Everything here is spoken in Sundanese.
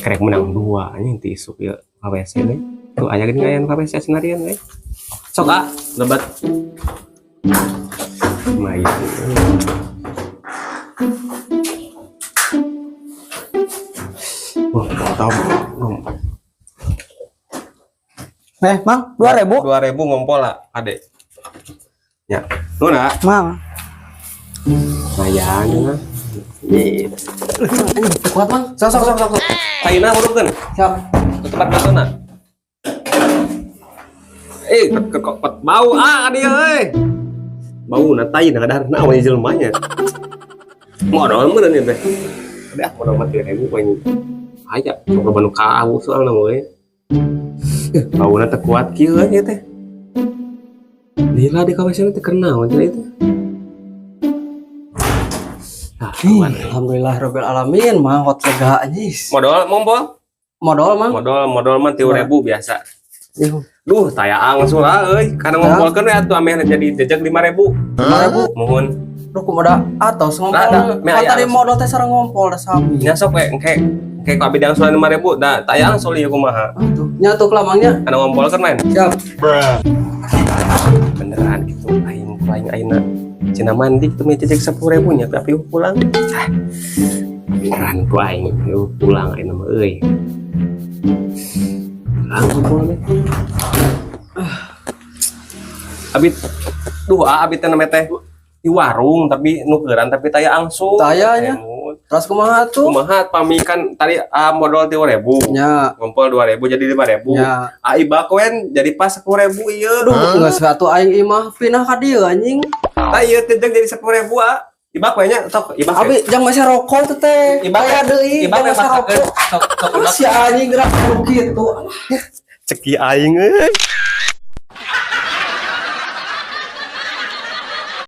Kerek menang dua anjing ti isuk ya ka WC deh. Tuh aya geuning aya nu ka WC senarian we. Sok ah, lebat. Lumayan. Wah, tahu. Eh, Mang, 2000. 2000 ngompol lah, adek. Ya, nu na? Mang. Lumayan ya. Iya. Kuat, Mang. Sok sok sok sok. Sok. Kaina hurufkeun. Siap. Ke tempat batuna. Eh, ke ke ke bau ah dia euy. Bau na tai na kadar na we jelema nya. Modal meureun ieu teh. Udah modal mah 3000 we. Aya, sok loba nu kau soalna we. Bauna teh kuat kieu ieu teh. Lila di kawasan teh keur naon cenah ieu teh. Ah, Ih, alhamdulillah robbil alamin, Mang, hot lega anjis. Modal ngompol? Modal, Mang. Modal modal mah 3000 biasa. Ih, Duh, taya angsul ah euy. Karena ngompolkeun we atuh ameh jadi jejak 5000. 5000. Mohon. Duh, kumaha atos ngompol. Lah, dah, meh Kan aya tadi langsung. Modal teh sareng ngompol da sami. Nya sok we engke engke ku abi diangsulan 5000 da taya angsul ieu kumaha. Atuh, nya tuh lamangnya. Karena ngompolkeun lain. Siap. Beneran gitu aing ku aing ayeuna. Cenah mandi kitu mah jejak 10.000 nya tapi pulang. Ah, beneran ku aing eueuh pulang ayeuna mah euy. Pulang ngompol teh. Abi duh ah, abi teh namanya teh di warung tapi nukeran tapi taya angsul. Taya nya. Emut. Terus kumaha tuh? Kumaha pami kan tadi ah, modal 3000. Nya, Ngompol 2000 jadi 5000. nya. Ah, ibak wen jadi pas 10.000 ieu. Duh, geus atuh aing imah pindah ka dieu anjing. Tah ieu teh jeung jadi 10.000 ah. Ibak we nya sok ibak we. Abi jang masa rokok tuh teh. Ibak Aya deui, ibak jang we masa masakeun. rokok. Sok sok ibak. Si anjing gerak kudu kitu. Ceki aing euy.